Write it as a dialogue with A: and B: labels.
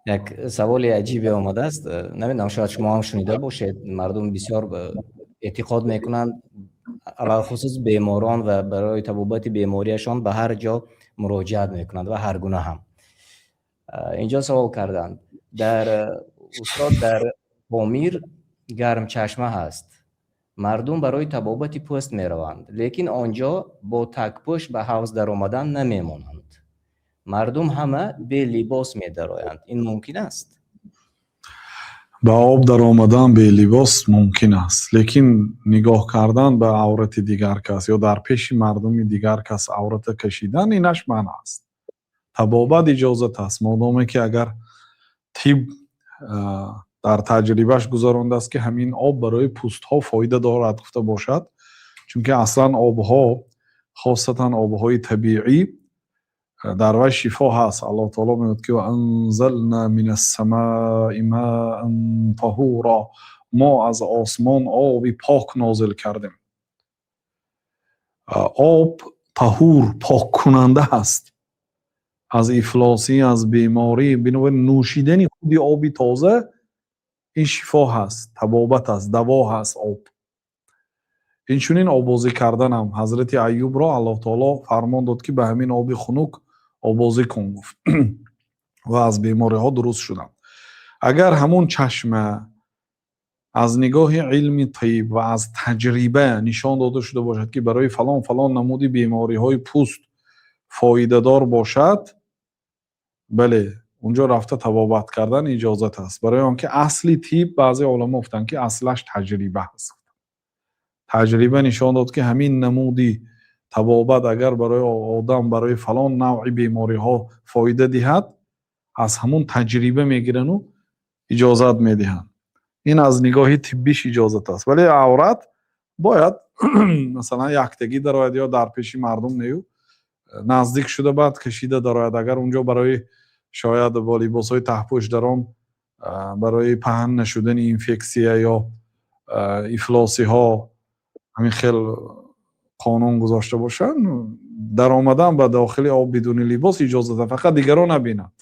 A: Як саволи аҷибе омадааст. Намедонам, шояд шумо ҳам шунида бошед. Мардум бисёр эътиқод мекунанд, алалхусус беморон, ва барои табобати бемориашон ба ҳар ҷо муроҷиат мекунанд ва ҳар гуна ҳам. Инҷо савол карданд: дар устод, дар Помир гармчашма ҳаст, мардум барои табобати пӯст мераванд, лекин он ҷо бо тагпӯш ба ҳавз даромадан намемонанд, мардум ҳама белибос медароянд. Ин мумкин аст?
B: Ба об даромадан белибос мумкин аст, лекин нигоҳ кардан ба аврати дигар кас ё дар пеши мардуми дигар кас аврата кашидан, инаш манъ аст. Табобат иҷозат аст, модоме ки агар тиб дар таҷрибааш гузарондааст, ки ҳамин об барои пӯстҳо фоида дорад гуфта бошад, чунки аслан обҳо, хосатан обҳои табиӣ, дар вай шифо ҳаст. Аллоҳ таоло мегӯяд, ки وأنزلنا من السماء ماء طهورا, мо аз осмон оби пок нозил кардем. Об таҳур, поккунанда ҳаст аз ифлосӣ, аз беморӣ. Бинобар нӯшидани худи оби тоза ин шифо ҳаст, табобат аст, даво ҳаст об. Инчунин оббозӣ карданам. Ҳазрати Аюбро Аллоҳ таоло фармон дод, ки ба ҳамин оби хунук оббозӣ кун гуфт, ва аз бемориҳо дуруст шуданд. Агар ҳамон чашма аз нигоҳи илми тиб ва аз таҷриба нишон дода шуда бошад, ки барои фалон фалон намуди бемориҳои пӯст фоидадор бошад, бале, унҷо рафта табобат кардан иҷозат аст, барои он ки асли тиб, баъзе уламо гуфтанд, ки аслаш таҷриба аст. Таҷриба нишон дод, ки ҳамин намуди табобат агар барои одам барои фалон навъи бемориҳо фоида диҳад, аз ҳамун таҷриба мегирану иҷозат медиҳанд. Ин аз нигоҳи тиббиш иҷозат аст, вале аврат бояд, масалан, яктагӣ дарояд ё дар пеши мардум нею, наздик шуда, баъд кашида дарояд. Агар унҷо барои шояд бо либосҳои таҳпӯш даром, барои паҳн нашудани инфексия ё ифлосиҳо ҳамин хел қонун гузошта бошанд, даромадан ба дохили об бидуни либос иҷозат, фақат дигарон набинанд.